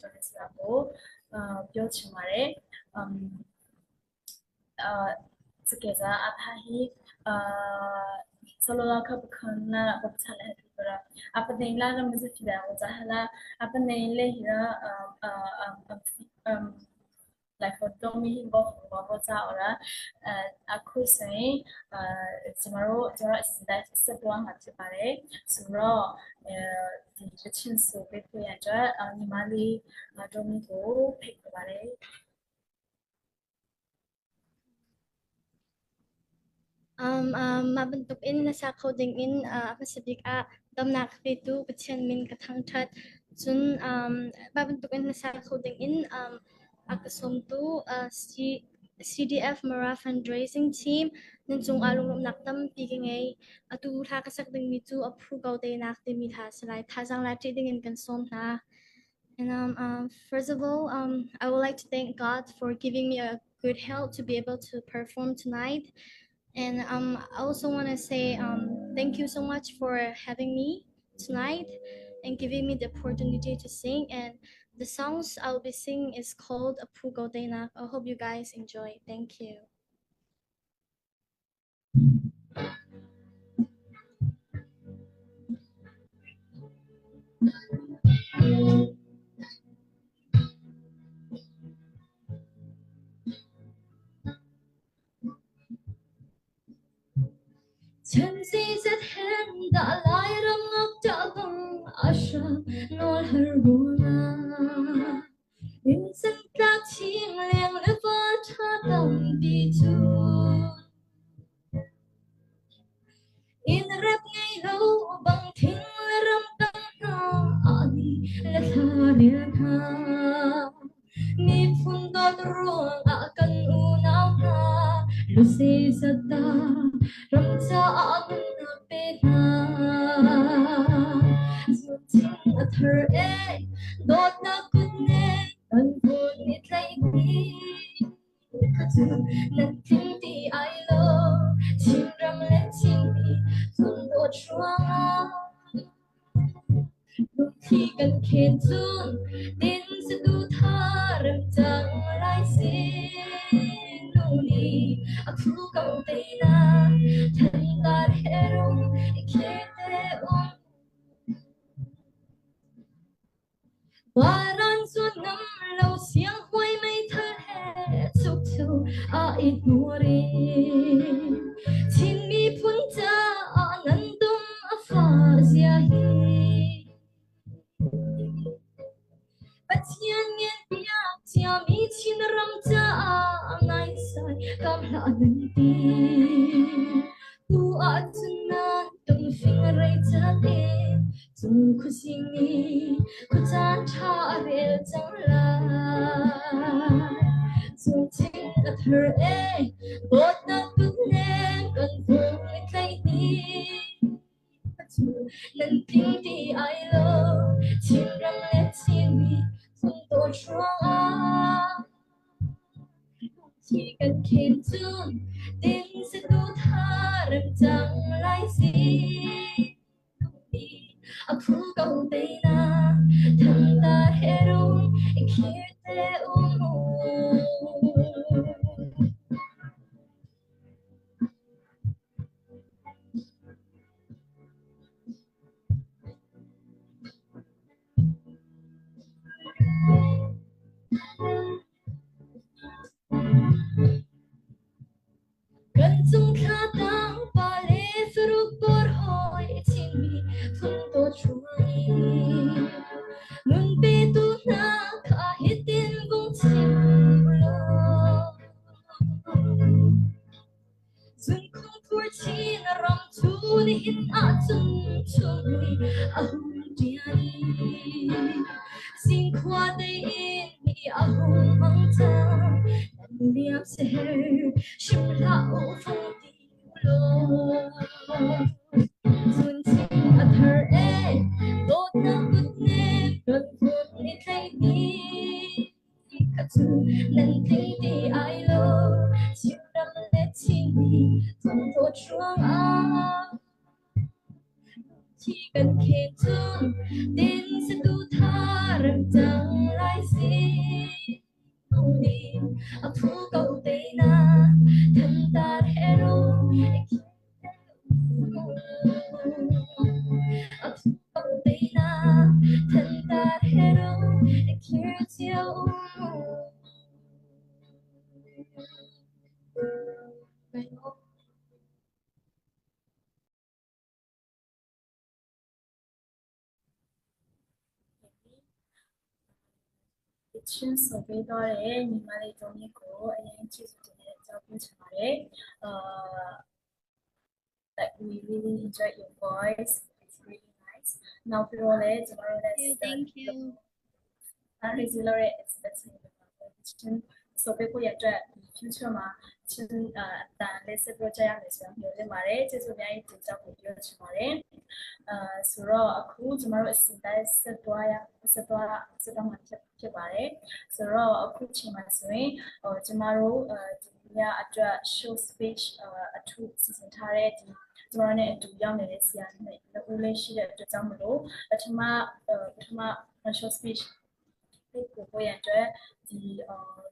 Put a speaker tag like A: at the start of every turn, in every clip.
A: ကျော်လဲဆိုတာကိုအာပြောချင်ပါတယ်။အမ်အာစကေဇာအဖာဟီအာဆလလာခပ်ခနာဘပချလာဟတူရာအပနေလာရမစဖီဒါဝဇဟလာအပနေလေဟီရာအမ်အမ်အမ် like for domi ဘောဘောဘောစာအော်ရာအခုဆိုရင်အာကျမတို့ကျမတို့အစီအစဉ်ဆက်သွားမှာဖြစ်ပါတယ်ဆိုတော့အဲဒီတချင်းဆိုပေးဖို့ရအတွက်ညီမလေးဒေါမီကိုဖိတ်ခေါ်ပါတယ်
B: Mah bantukin na sa kho dingin a hmasa bik ah damnak petu Pathian min ka thangṭhat. Cun mah bantukin na sa kho dingin a ka sawmtu CDF Mara Fundraising Team nan cungah lunglawmhnak tampi ka ngei. Atu hla ka sak dingmi cu a phu ko tenak timi hla a si lai. Thazaang la ṭih dingin kan sawm hna. And first of all, I would like to thank God for giving me a good health to be able to perform tonight. And I also want to say thank you so much for having me tonight and giving me the opportunity to sing. And the songs I'll be singing is called A Phu Ko Te Nak. I hope you guys enjoy. Thank you. Chan si zat hen da lai ram ngak cha bang asha nol har runa In san tlak ching leng le va tha tam pi chu In rep ngei lo bang thing le ram tang hna ani le thla rel hna Miphun dawt ruangah kan unau hna Lusi zata ram caah nunnak pe hna Zuncing a thar e dawtnak kutne kan vun i tlaih dih kha cu nan tling ti ai lo Chinram le Chinmi phun dawt ruangah Lungthli kan khen cun tin saduhtha rem cang lai si nu nih a phu ko te na thantar he rung i khete um Waran cu ngam lo siang huai meithal he chukchu a i hnuri Chin miphun caah nan dum a fa zia hi Pathian ngen piak ciami Chin ram caah ngaisai kam hlah nan ti Tu ahcun nan tungfing rei cang e Cung khuasing nih khuacaan ṭha a rel cang lai. Cungchin a thar e, dawtnak kutnem kan vung i tlaih dih. Nan tling ti ai lo, Chinram le Chinmi phun dawt ruangah. Khi kan khen cun din saduhtha rem cang lai si. A phu ko te na thang ta he rung khir te um Kan cung thla tang pa le faruk bor hoi Chinmi phun dawt hruai Nun petu hna kha hitin vung chim law Zunkhung phur chin ram cu nihin ahcun chungmi a hung ṭian i Zingkhua tein mi a hung mang cang nan liam seher hrim hlah u fung ti u law Zuncing a thar e dawtnak kutnem kan phun i tlaih dih kha cu nan tling ti ai lo Chinram le Chinmi phun dawt ruangah Khi kan khen cun tin saduhtha rem cang. lai si ding a phu ko te na thantar he ro a phu ko te na thantar he ro khir cio um.
A: ချင်းဆိုပေးတော့တဲ့ညီမလေးတုံးလေးကိုအရင်ကျေးဇူးတင်တဲ့အကြောင်းပြောချင်ပါတယ်။အာ like we really enjoyed your voice. It's really nice. နောက်ပြီးတော့လည်းကျမတို့လည်း
B: Thank you.
A: အားရစီလို့ရဲ့ expectation ချင်းဆိုပေးဖို့ရအတွက် future မှာချင်းအတန်လေးဆက်ပြောကြရမယ်ဆိုတော့မျှော်လင့်ပါတယ်ကျေးဇူးအများကြီးတင်ကြောက်ကိုပြောချင်ပါတယ်အာဆိုတော့အခုကျမတို့အစီအစဉ်ဆက်သွားရဆက်သွားဆက်သွားမှာဖြစ်ဖြစ်ပါတယ်ဆိုတော့အခုချိန်မှာဆိုရင်ဟိုကျမတို့အဲဒီညအတွက် show speech အထူးစီစဉ်ထားတဲ့ဒီကျမတို့နဲ့အတူရောက်နေတဲ့ဆရာနဲ့ဦးလေးရှိတဲ့အတွက်ကြောင့်မလို့ပထမပထမ show speech ကိုပို့ရအတွက်ဒီ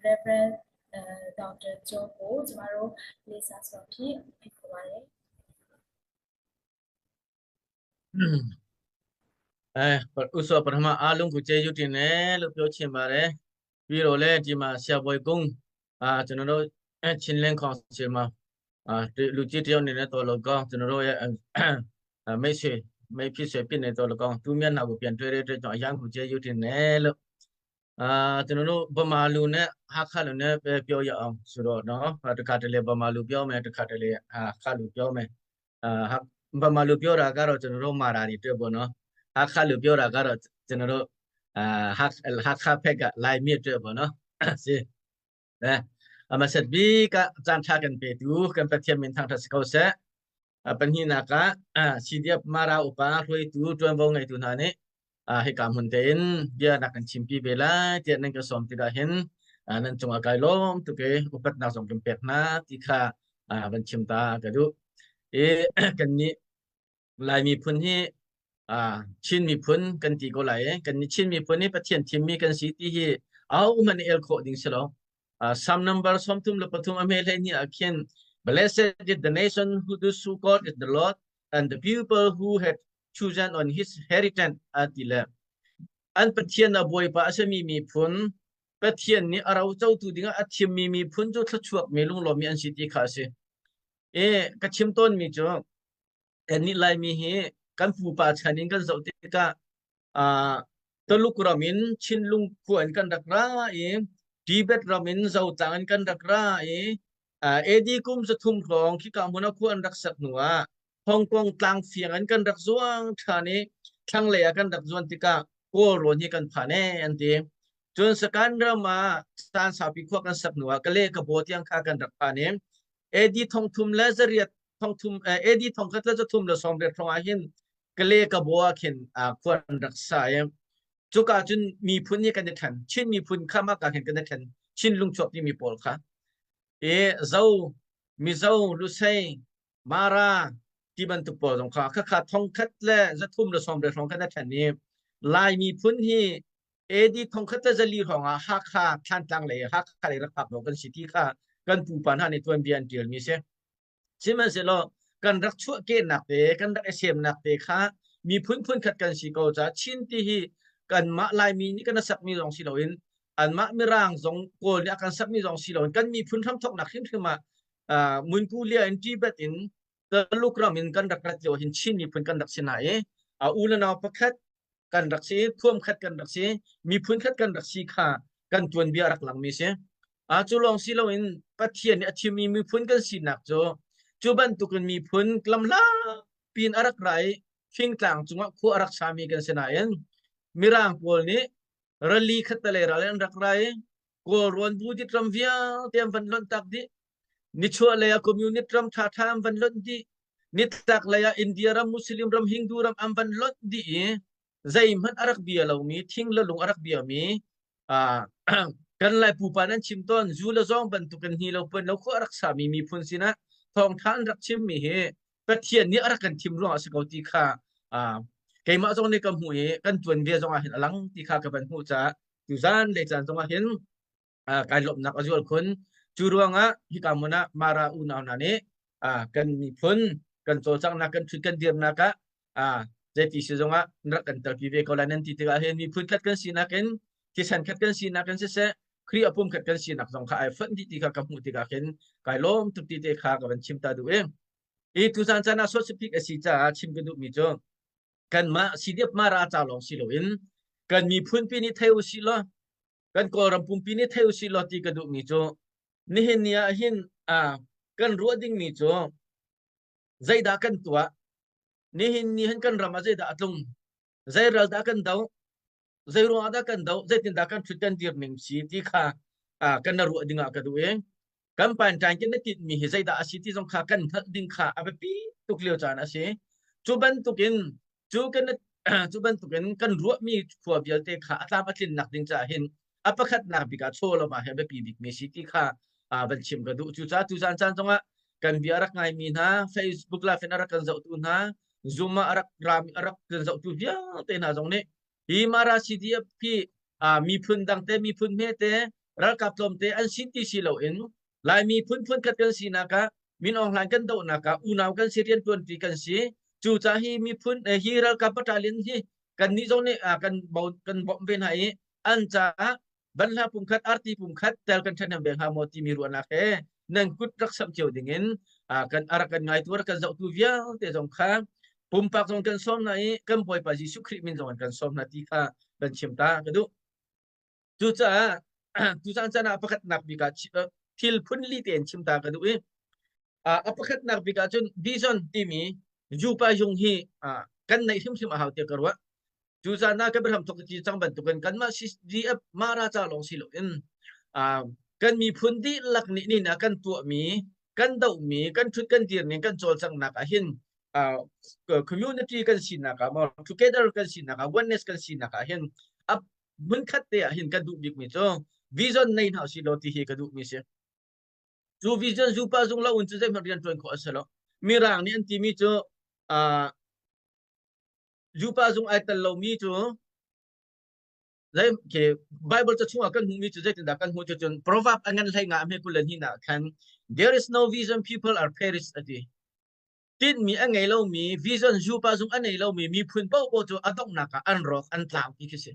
A: Reverend အဲဒေါက်တာကျော်ကိုကျမတို့လေးစားစွာဖြင့်ဖိတ်ခေါ်ပါတယ်
C: အဲဥစွာပထမအားလုံးကိုကျေးဇူးတင်တယ်လို့ပြောချင်ပါတယ်ပြီးတော့လည်းဒီမှာဆရာဘွယ်ကုန်းအာကျွန်တော်တို့အချင်းလင်းခေါင်စီမှာအာလူကြီးတယောက်အနေနဲ့တော်လို့ကောင်းကျွန်တော်တို့ရဲ့မိတ်ဆွေမိတ်ဖြစ်ဆွေဖြစ်နေတော်လို့ကောင်းသူမျက်နှာကိုပြန်တွေ့တဲ့အတွက်ကြောင့်အရန်ကိုကျေးဇူးတင်တယ်လို့အာကျွန်တော်တို့ဗမာလူနဲ့ဟာခလူနဲ့ပဲပြောရအောင်ဆိုတော့နော်တခါတလေဗမာလူပြောမယ်တခါတလေဟာခလူပြောမယ်အာဗမာလူပြောတာကတော့ကျွန်တော်တို့မာတာတွေတွေ့ပေါ့နော်ဟာခလူပြောတာကတော့ကျွန်တော်တို့အာဟာဟာခဖက်ကလိုက်မြစ်တွေ့ပေါ့နော်စီအဲအမဆက်ဘီကဇန်ချကန်ပေတူကန်ပတိမင်ထန်ထစကောဆက်ပန်ဟိနာကစီဒီယမာရာဥပါထွေတူတွမ်ဘုံငိုင်တူနာနေ a hi kam hun tein bia nak kan chimpi ve lai tiah nan ka sawm tikah hin nan cungah kai lawm tuk i upatnak zong kan pek hna ti kha van chim ta ka duh. I kan nih Lai miphun hi Chin miphun kan ti ko lai i kan nih Chin miphun hi Pathian thimmi kan si ti hi ahohmanh nih el khawh ding si lo. Psalm number 33 a hme hlei ah khin Blessed is the nation who does who God is the Lord and the people who had chosen on his heritage a ti le an Pathian a Bawipa a simi miphun Pathian nih a ro cotu dingah a thimmi miphun cu thluachuak mi lunglawmmi an si ti kha a si. E ka chim tawnmi cu kannih Laimi hi kan pupa chan in kan zoh tikah Tuluk ram in Chinlung khua in kan rak ra i Tibet ram in Zotlang in kan rak ra i AD kum 300 hrawng khika hmun ah khua an rak sak hnu ah Hong Kong tlang fiang in kan rak zuang ṭhan i thlanglei ah kan rak zuan tikah Kawlrawn hi kan phan ee an ti. Cun Sakan ram ah caan saupi khua kan sak hnu ah Kale Kabaw tiang kha kan rak phan i AD thongthum le zariat thongthum AD 1380 hrawng ah hin Kale Kabaw ah khin khua an rak sa i cuka cun miphun hi kan i ṭhen. Chin miphun kha mah ka khin kan i ṭhen. Chin lungchuak timi pawl kha. I Zo, Mizo, Lusei, Mara ti bantuk pawl zong kha khakha 1170 hrawng khan a ṭhen i Lai miphun hi AD 1400 hrawng ah Hakha Thlantlang lei Hakha lei rak phak lo kan si ti kha kan pupa hna nih tuanbia an ṭialmi si. Sihmanhsehlaw kan rak chuahkehnak te kan rak i semnak te kha miphun phunkhat kan si ko caah Chin ti hi kanmah Laimi nih kan sakmi zong si loin anmah Mirang zong Kawl nih a kan sakmi zong si loin kan miphun hramthawknak hrimhrim ah Munkulia in Tibet in Taluk ram in kan rak rat lio hin Chin miphun kan rak si hna i u le nau pakhat kan rak si thuam khat kan rak si miphun khat kan rak si kha kan tuanbia rak langmi si. A cu lawng si loin Pathian nih a thimmi miphun kan sinak cu cu bantukin miphun lamhla pin a rak ra i fingtlang cungah khua a rak sami kan si nain Mirang pawl nih rali khattelei ral in an rak ra i Kawlrawn Buddhist ram vialte an van lonh tak dih. Nichuah lei ah communist ram ṭhaṭha an van lonh dih. Nitlak lei ah India ram, Muslim ram, Hindu ram an van lonh dih i zeihmanh a rak bia lomi, thing le lung a rak biami kan Lai pupa nan chim tawn zu le zawng bantukin hni lo puan lo khua a rak sami miphun sinah thawngṭha an rak chimmi hi Pathian nih a rak kan thim ruangah a si ko ti kha keimah zong nih ka hmuh i kan tuanbia zong ah hin a lang ti kha ka van hmuh caah. Tuzan le caan zongah hin kai lawmhnak a zual khun. Cu ruangah hika hmun ah Mara unau hna nih kan miphun kan cawlcanghnak kan ṭhut kan dirnak ah zeiti si zongah rak kan telpi ve ko lai nan ti tikah hin miphun khat kan sinak in thisen khat kan sinak in siseh Khrih a pum khat kan sinak zong kha ai fonh dih ti kha ka hmuh tikah khin kai lawm tuk ti te kha ka van chim ta duh i i tuzan caan ah specific a si caah chim ka duhmi cu kanmah CDF Mara ca lawng si loin kan miphun pi nih thei usih law kan Kawlram pumpi nih thei usih law ti ka duhmi cu nihin ni ah hin kan ruah dingmi cu zeidah kan tuah nihin ni hin kan ram ah zeidah a tlung zei ral dah kan do zei ruangah dah kan do zeitindah kan ṭhut kan dir ning si ti kha kan na ruah dingah ka duh i kan panṭain kan i tinhmi hi zeidah a si ti zong kha kan hngalh ding kha a biapi tuk lio caan a si. Cu bantukin cu kan cu bantukin kan ruahmi khua vialte kha a tlam a tlinnak ding caah hin a pakhatnak bik ah chaw lama hi a biapi bikmi si ti kha van chim ka duh. Cucaah tuzaan caan zongah kan bia a rak ngaimi hna, Facebook live in a rak kan zohtu hna, Zoom ah a rak rami a rak kan zohtu vialte hna zong nih hi Mara CDF hi miphun dang te miphun hme te ralkap tlawmte an si ti si loin Laimi phunphun khat kan sinak ah Min Aung Hlaing kan dohnak ah unau kan si riantuanti kan si. Cucaah hi miphun hi ralkap battalion hi kannih zong nih kan kan bawmh ve hna i an caah banhla pumkhat arti pumkhat tel kan ṭhahnem ve hnga maw timi ruahnak he nan kut rak samh cio dingin kan a rak kan ngaitu rak kan zohtu vialte zong kha pumpak zong kan sawm hna i kan Bawipa Jesuh Khrih min zong in kan sawm hna ti kha kan chim ta ka duh. Cucaah tuzaan caan ah pakhatnak bik ah thil phun li tein chim ta ka duh i a pakhatnak bik ah cun vision timi Jupa Jung hi kan neih hrimhrim a hau tiah ka ruah. Cucaah na kan biahram thok ti cang bantukin kanmah CDF Mara ca lawng si loin kan miphun dihlak nih ni na kan tuahmi kan dohmi kan ṭhut kan dir ning kan cawlcanghnak ah hin community kan sinak ah maw together kan sinak ah oneness kan sinak ah hin a hmunkhat te ah hin kan duh bikmi cu vision nei hna usih law ti hi ka duhmi si. Cu vision zupa zung lo un cu zeihmanh rian ṭuan khawh a si lo. Mirang nih an timi cu zupa zung ai tel lomi cu zei khi Bible ca chungah kan hmuhmi cu zeitindah kan hmuh cu cun proverb a ngan hlei nga hme kul le hnih ah khan there is no vision people are perish a ti. Tinhmi a ngei lomi vision zupa zung a nei lomi miphun paohpaoh cu a donghnak ah an rawk an tlau ti khi si.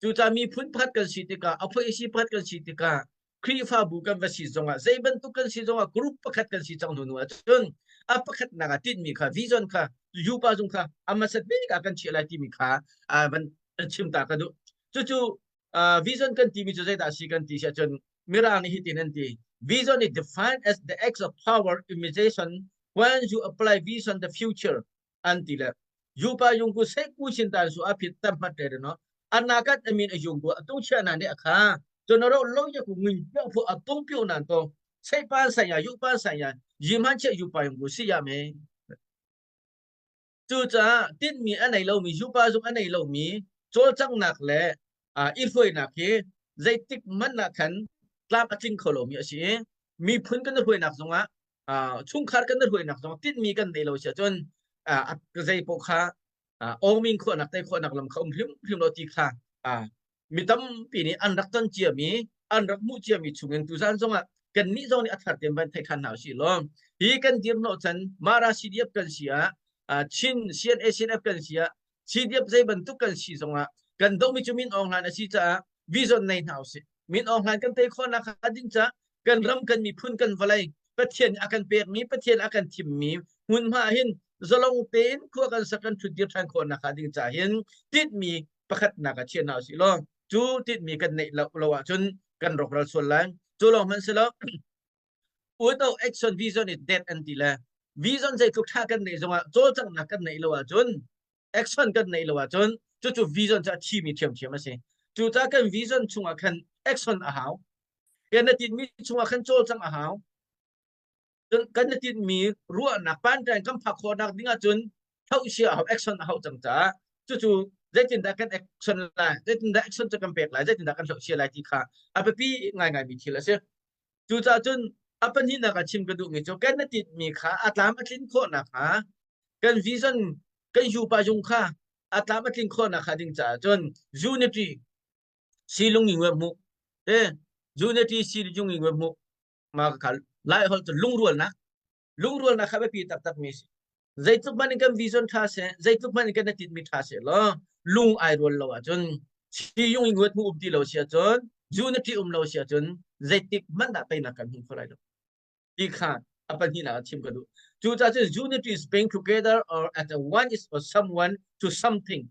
C: Cucaah miphun pakhat kan si tikah a phoisi pakhat kan si tikah Khrihfabu kan va si zongah zei bantuk kan si zongah group pakhat kan si cang hnu hnu ahcun a pakhatnak ah tinhmi kha vision kha yupa zung kha a hmasat bik ah kan chiah lai timi kha van chim ta ka duh. Cucu vision kan timi cu zeidah a si kan ti si ahcun Mirang nih hitin an ti vision is defined as the acts of power imagination when you apply vision the future an ti le yupa yung ku se ku chin tan su a phit tam hat re no anakat amin a yung ku atung chia na ne akha chonoro lo ye ku ngin pyo phu atung pyo nan to sei pan sa ya yu pan sa ya yiman che yupa yung ku si ya me Cucaah tinhmi a nei lomi, zupa zung a nei lomi cawlcanghnak le i hruainak hi zeitik hmanh ah khan tlam a tling kho lomi a si i miphun kan i hruainak zongah chungkhar kan i hruainak zongah tinhmi kan nei lo si ahcun zei paoh kha awngmin khawhnak tei khawhnak lam kha um hrimhrim lo ti kha mi tampi nih an rak ton ciami an rak hmuh ciami chungin tuzan zongah kannih zong nih a thar tein van thei ṭhan hna usih law hi kan dirhnawh chan Mara CDF kan si ah Chin CNA CNF kan si ah CDF zei bantuk kan si zongah kan dohmi cu Min Aung Hlaing a si caah vision nei hna usih Min Aung Hlaing kan tei khawhnak kha ding caah kan ram kan miphun kan vawlei Pathian a kan pekmi Pathian a kan thimmi hmunhma hin zalong tein khua kan sak kan ṭhut dir ṭhan khawhnak kha ding caah hin tinhmi pakhatnak ah chia hna usih law cu tinhmi kan neih lo, lo ahcun kan rawkral sual lai. Cu lawng hmanh si lo without action vision is dead an ti le vision zeitluk ṭha kan neih zongah cawlcanghnak kan neih lo ahcun action kan neih lo ahcun cucu vision cu a thimi ṭhiamṭhiam a si. Cucaah kan vision chungah khan action a hau. Kan na tinhmi chungah khan cawlcangh a hau. Cun kan i tinhmi ruahnak panṭain kan phak khawhnak ding ahcun thohsia a hau action a hauh cang caah cucu zeitindah kan action lai zeitindah action cu kan pek lai zeitindah kan hlohsia lai ti kha a biapi ngaingaimi thil a si. Cucaah cun a pahnihnak ah chim ka duhmi cu kan i tinhmi kha a tlam a tlin khawh nakhnga kan vision kan yupa jung kha a tlam a tlin khawh nakhnga ding caah cun unity. Silung i ngwe mu te unity silung i ngwe mu ma ka lai hol cu lungrualnak lungrualnak kha biapi taktak mi si. Zeitluk hmanh in kan vision tha seh, zeitluk hmanh in kan atit mi tha seh law lung ai rual lo ahcun siyung i nguat mu um ti lo si ahcun unity um lo si ahcun zeitik hmanh dah teinak kan hmu kho lai lo. Ti kha a pahnihnak ah chim ka duh. Cucaah cun unity is being together or at a one is or someone to something.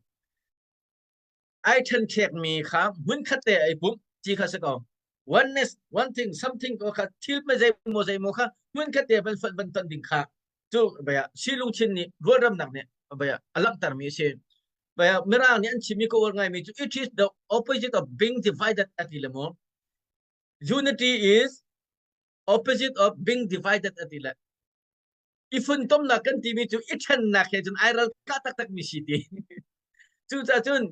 C: Ai ṭhenṭhekmi kha hmunkhat te ai pumh ti kha si ko. Oneness, one thing, something ko kha thil me zeimaw zeimaw kha hmunkhat te van fonh van ton ding kha cu baya silungthin nih rualramnak nih baya a langhtermi a si. Baya Mirang nih an chimmi ka uar ngaimi cu it is the opposite of being divided a ti le maw. Unity is opposite of being divided a ti le. I funtomnak kan timi cu i ṭhennak he cun ai ral ka taktak mi si ti. Cucaah cun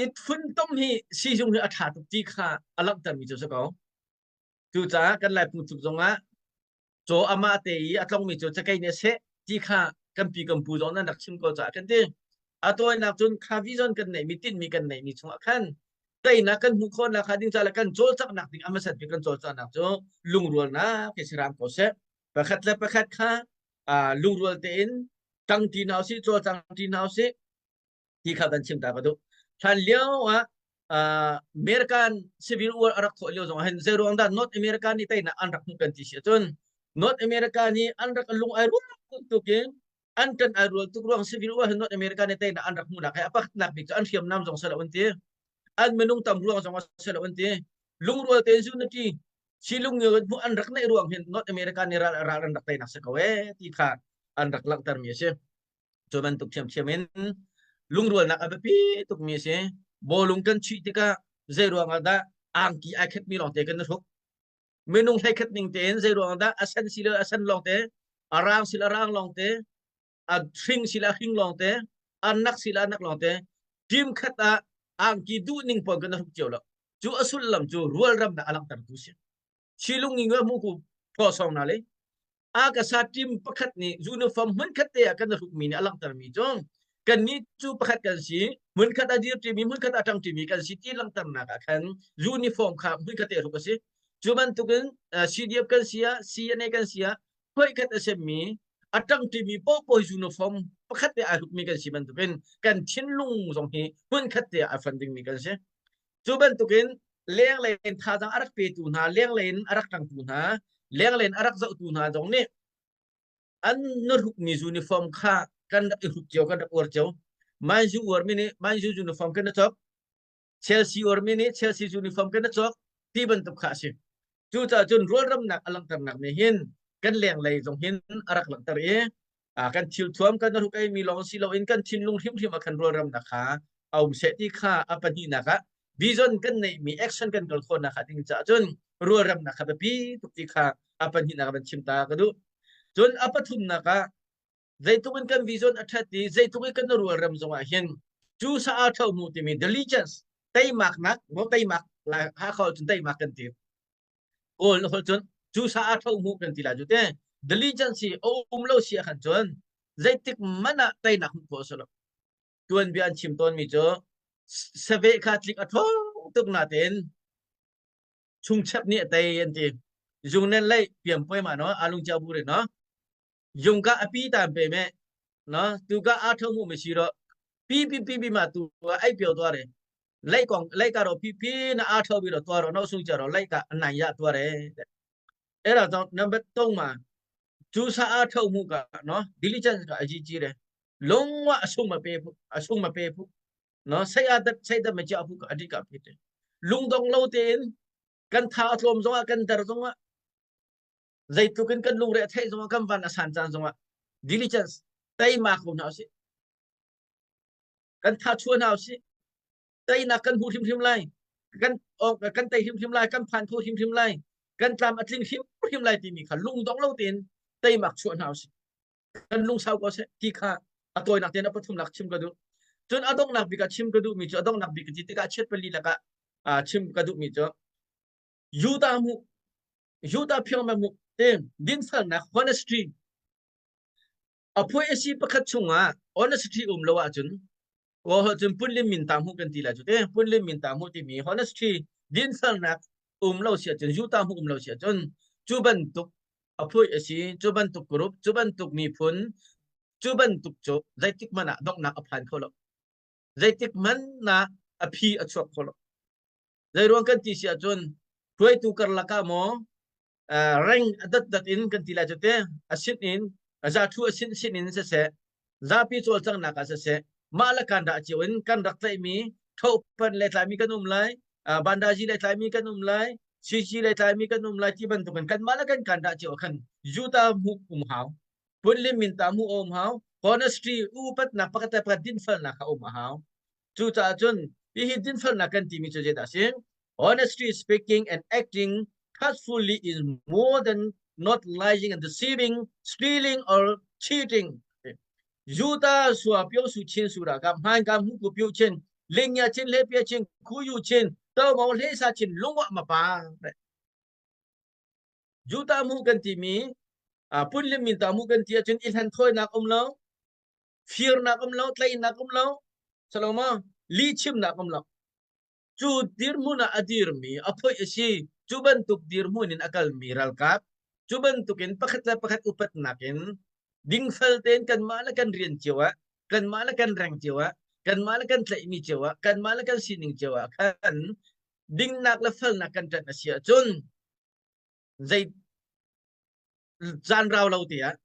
C: i funtom hi sizung hi a ṭha tuk ti kha a langhtermi cu si ko. Cucaah kan Lai phungthluk zongah caw amah te i a tlongmi cu cakei nih a seh ti kha kan pi kan pu zong nan rak chim ko caah kan ti. A tawinak cun kha vision kan neihmi tinhmi kan neihmi chungah khan teinak kan hmuh khawhnak hnga ding caah le kan cawlcanghnak ding a hmasat bik kan cawlcanghnak cu lungrualnak hi si hram ko seh. Pakhat le pakhat kha lungrual tein ṭangṭi hna usih, cawlcangṭi hna usih ti kha kan chim ta ka duh. Hlan lio ah American Civil War a rak thawh lio zong ah hin zeiruang dah North America nih teinak an rak hmuh kan ti si ahcun North America nih an rak lung ai rual tuk in an ṭan ai rual tuk ruang Civil War hi North America nih teinak an rak hmuhnak hi a pakhatnak bik cu an hriamnam zong si lo an ti. An minung tam ruang zong a si lo an ti. Lungrual tein unity silung hmuh an rak neih ruang hin North America nih ral ral an rak teinak si ko ee ti kha an rak langhtermi a si. Cu bantuk ṭhiamṭhiam in lungrualnak a biapi tukmi a si. Bawlung kan chuih tikah zei ruangah dah angki ai khatmi lawngte kan i hruk? Minung hleikhat ning tein zei ruangah dah a sen si le a sen lawngte, a rang si le a rang lawngte, a hring si le a hring lawngte, a nak si le a nak lawngte, team khat ah angki duh ning pawl kan i hruk cio lo. Cu a sullam cu rualramnak a langhtertu si. Silung ngi mu ku thaw song na le a ka sa team pakhat nih uniform hmunkhat te ah kan hrukmi nih a langhtermi cu kannih cu pakhat kan si hmunkhat a dir ṭimi hmunkhat a ṭang ṭimi kan si ti langhternak ah khan uniform kha hmunkhat te hruk a si. Cu bantukin CDF kan si ah CNA kan si ah khuaikhat a semmi a ṭang ṭimi paohpaoh uniform pakhat te ai hrukmi kan si bantukin kan thinlung zong hi hmunkhat te ah a fan dingmi kan si. Cu bantukin lenglei in thazaang a rak petu hna, lenglei in a rak ṭangtu hna, lenglei in a rak zohtu hna zong nih an na hrukmi uniform kha kan rak i hruk cio, kan rak uar cio. Man U uarmi nih Man U uniform kan i cawk, Chelsea uarmi nih Chelsea uniform kan i cawk ti bantuk kha a si. Cucaah cun rualramnak a langhternak nih hin kan lenglei zong hin a rak langhter i kan thilthuam kan hruk mi lawng si loin kan thinlung hrimhrim ah khan rualramnak kha a um seh ti kha a pahnihnak ah vision kan neihmi action kan kal khawhnak kha ding caah cun rualramnak kha biapi tuk ti kha a pahnihnak ah van chim ta ka duh. Cun a pathumnak ah zeitluk in kan vision a ṭhat i zeitluk in kan rualram zong ah hin cu sa a ṭho mu timi diligence teimaknak mo teimak lai Hakha cun teimak kan ti. Kawl na holh cun cu sa a tho mu kan ti lai cu te. Diligence hi a um lo si ahkhan cun zeitik man ah teinak hmuh khawh a si lo. Tuanbia an chim tawnmi cu saveh kha tlik a ṭhawng tuk natein chungchep nih a tei an ti. Zung nen lei piam puai ma no alung cia bu re no. Yung ka api tan pe me no tu ka a tho mu me si ro pi pi pi pi ma tu ai pio to re lei kong lei ka ro pi pi na a tho bi ro to ro no sung cha ro lei ka nai ya to re era to number tong ma chu sa a tho mu ka no diligence ka aji chi re long wa asung ma pe phu asung ma pe phu no sei a dat sei da ma cha phu ka adi ka phi te lung dong lo tein kan tha a tlawm zong ah kan dar zong ah zeitluk in kan lungre a theih zongah kan van a san caan zongah diligence teima ko hna usih kan tha chua hna usih teinak kan hmu hrimhrim lai kan kan tei hrimhrim lai kan phan kho hrimhrim lai kan tlam a tling hrimhrim lai timi kha lungdong lo tein teimak chuah hna usih kan lungsau ko seh ti kha a tawinak tein a pathumnak chim ka duh cun a donghnak bik ah chim ka duhmi cu a donghnak bik ka ti tikah chiat pali lakah chim ka duhmi cu Judah mu Judah phiang mu te dinfelnak honesty a phui a si pakhat chungah honesty um lo ahcun. Wa ho cun punlim min ta mu kan ti lai cu te punlim min ta mu timi honesty dinfelnak um lo sia cun yuta mu um lo sia cun cu bantuk a phui a si cu bantuk group cu bantuk miphun cu bantuk cu zeitik man ah donghnak a phan kho lo zeitik man na a phi a chuak kho lo zeiruang kan ti si ahcun hruaitu karlak ah maw reng a dat dat in kan ti lai cu te a sin in za thu a sin sin in siseh zapi cawlcanghnak ah siseh mah le kan dah cio in kan rak tlaihmi thopan le tlaimi kan um lai bandaji le tlaimi kan um lai CC le tlaimi kan um lai ti bantukin kan mah le kan kan dah cio khan juta mu um hau punlim min ta mu um hau honesty upatnak pakhat le pakhat dinfelnak kha um a hau Cucaah cun hihi dinfelnak kan timi cu zeidah a si? Honestly speaking and acting truthfully is more than not lying and deceiving, stealing or cheating. Yuta sua pio su chin su ra ka hman ka mu ku pio chin ling ya chin le pia chin khu yu chin to mo le sa chin lungwa ma pa Juta mu kan ti mi punlim min ta mu kan ti ahcun i hlan thawinak um lo firnak um lo tleinak um lo salo ma lihchimnak um lo cu dirhmun ah a dirmi a phoih a si cu bantuk dirhmun in a kalmi ralkap cu bantukin pakhat le pakhat upatnak in dingfel tein kanmah le kan rian cio ah kanmah le kan reng cio ah kanmah le kan tlaihmi cio ah kanmah le kan sining cio ah khan dingnak le felnak kan ṭanh a si ahcun zei caan rau lo te ah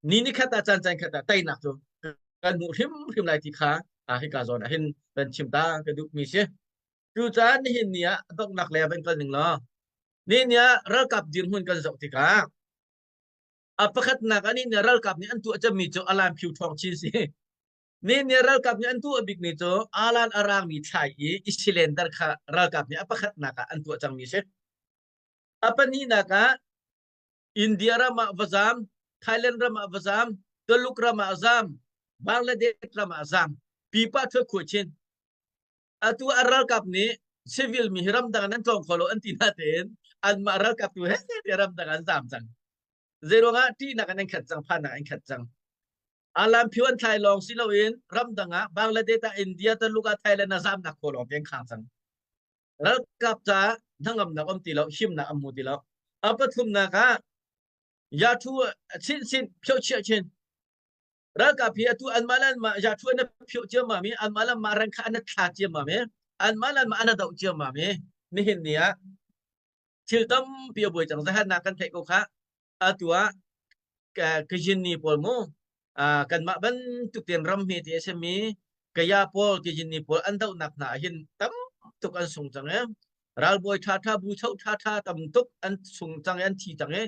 C: ni ni khat ah caan caan khat ah teinak cu kan hmuh hrimhrim lai ti kha hika zawn ah hin kan chim ta ka duh mi si. Cucaah nihin ni ah donghnak lei ah van kal ning law nihin ni ah ralkap dirhmun kan zoh tikah a pakhatnak ah nihin ni ah ralkap nih an tuah cemmi cu alan phiu ṭhawng chin si. Nihin ni ah ralkap nih an tuah bikmi cu alan a rangmi thlai i i silender kha ralkap nih a pakhatnak ah an tuah cangmi si. A pahnihnak ah India ram ah va zaam, Thailand ram ah va zaam, Tuluk ram ah zaam, Bangladesh ram ah zaam. Pipa thua khua chin. Atu a ralkap nih civil mi hi ramdang an tlawng kho lo an ti na tein anmah ralkap tu he te ramdang an zaam cang. Zeiruangah ṭihnak an khat cang, phannak an khat cang. Alam phiu an thlai lawng si loin ramdang ah Bangladesh ah India Tuluk ah Thailand ah zaamnak kho lawng te an khang cang. Ralkap caah hnangamnak um ti lo, himnak an hmu ti lo. A pathumnak ah yathu chin phio chiah chin. Ralkap hi atu anmah le anmah yathu an phio ciammam i anmah le anmah rang kha an thla ciammam i anmah le anmah an doh ciammam i nihin ni ah thil tampi a buai cang. Zahannak kan theih ko kha. Atu ah Kajinni pawl mu kanmah bantuk tein ram hme te a simi Kaya pawl Kajinni pawl an dohnak hna ah hin tam tuk an sung cang i ralbawi ṭhaṭha bu cho ṭhaṭha tam tuk an sung cang i an thi cang i